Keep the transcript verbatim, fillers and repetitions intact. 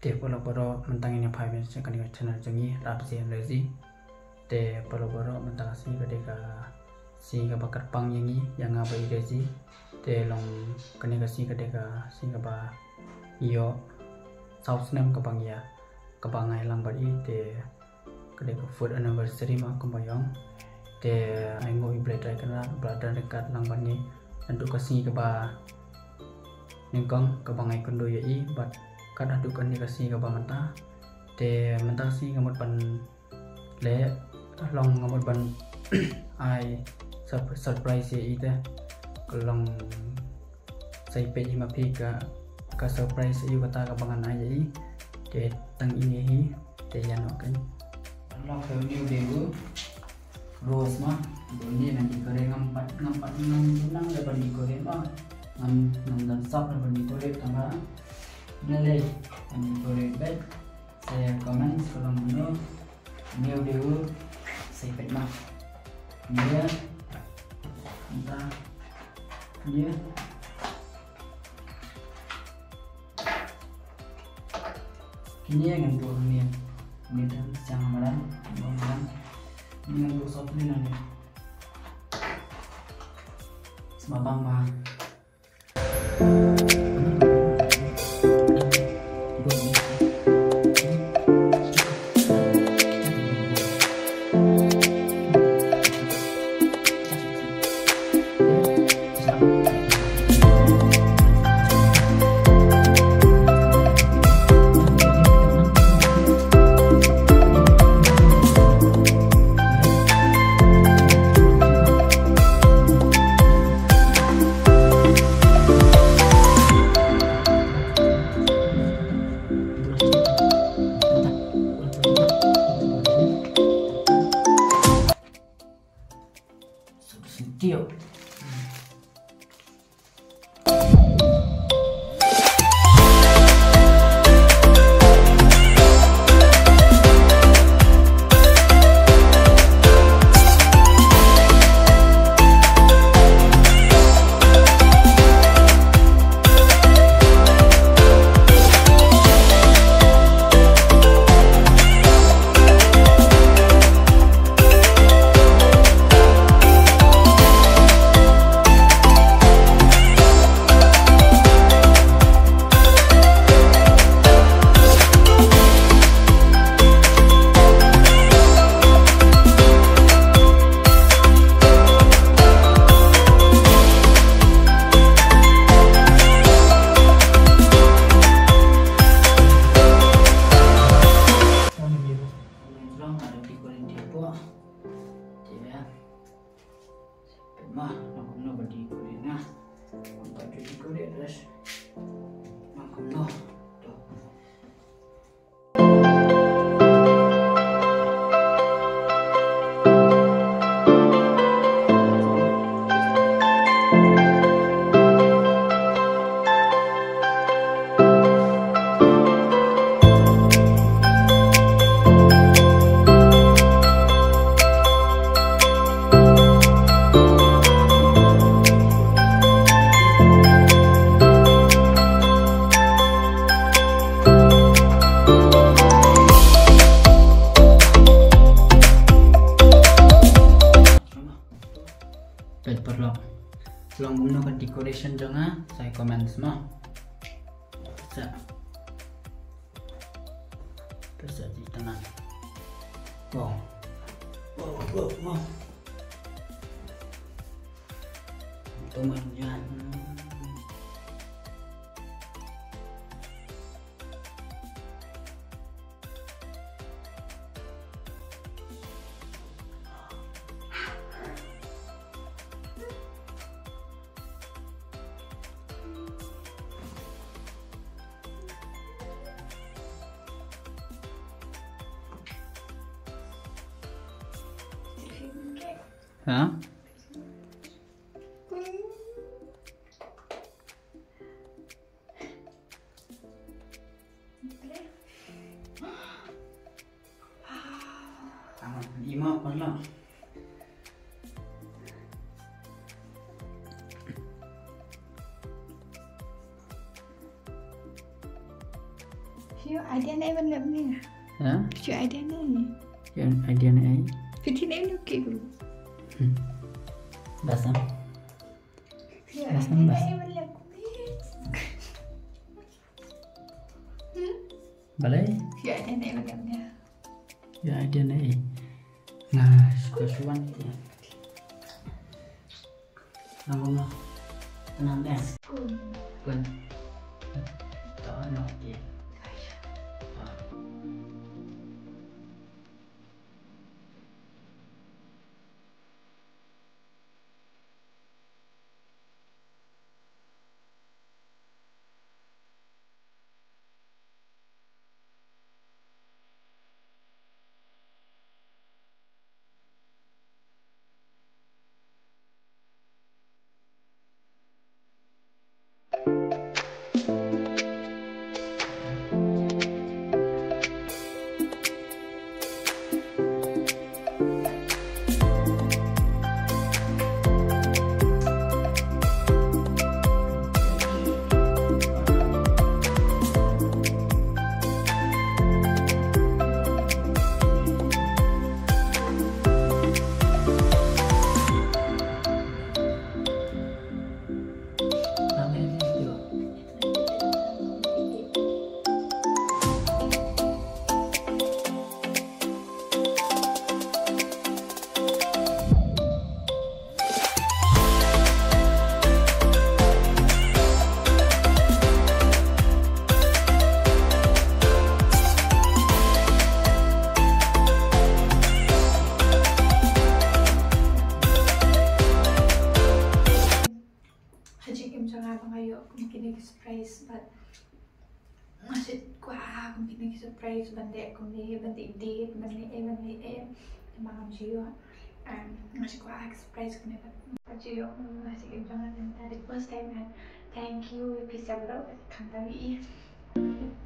Te paralok baroh, mynta ngin ïa phai biang sha kane ka channel jong ngi, Rap Zee and Rezi. Te paralok baroh, mynta ka sngi ka dei ka sngi kaba kyrpang ïa ngi, ïa nga bad i Rezi. Te long kane ka sngi ka dei ka sngi kaba ïoh saw snem kaba ngi ïa, kaba nga ïalang bad i, te ka dei ka fourth anniversary ma kumba ïong. Te ai nguh ïa U Blei Trai Kynrad, ba la don ryngkat lang bad ngi naduh ka sngi kaba nyngkong kaba nga ïakynduh ïa i, bad kat haduh kane ka sngi kaba mynta. Te mynta ka sngi nga mut ban leh, long nga mut ban ai sur-, surprise ïa i te. Ka long sa ïa peit hi ma phi ka, ka surprise ïa u kata kaba ngan ai ïa i. Te tang ine hi, te ïa noh kan. Long ka new debut. Rose ma, dei ne ngan decorate, ngam pat, ngam pat, ngam nang da ban decorate ma. Ngam, ngam don sap da ban decorate tang ba. Ne lei, ngan decorate bad. Sa ïa comment, sa long mano. New debut. Sa ïa peit ma. Nia. Mynta. Nia. Kine ngan buh hangne. Kine tang siang madan, madan. Kine ngan buh soft drink hangne. Sma bang ma. Sentido. Pynmah, nang kumno ba decorate nga. Nang kumno ba decorate, nang kumno. To. Peit paralok. Long kumno ka decoration jong nga, sa ïa comment mo. Sa. Peit sa ji tang. Wow. Wow, wow, wow. Teman jan. Ha? Tama, i ma paralok. Hi Idea ne ban lep ni. Ha? Phi idea ne. Idea ne. Phi ne lu ki group. Basam. Basam bas. Balai. Phi idea ne ban lep ni. Phi idea ne. Nah, suka suan. Nang rumah. Tenang deh. Kun. Kun. Tak ada lagi. Ha jingim jong nga ba nga ïoh kum kine ki surprise, but nga shu kwah kum kine ki surprise ban leh kumne, ban leh date, ban leh eh, ban leh eh. Te ma ngam ju ïoh. Em, nga shu kwah ki surprise kumne, but nga ju ïoh, ha jingim jong nga mynta the first time, and thank you ïa phi sa baroh, khamtam ïa i.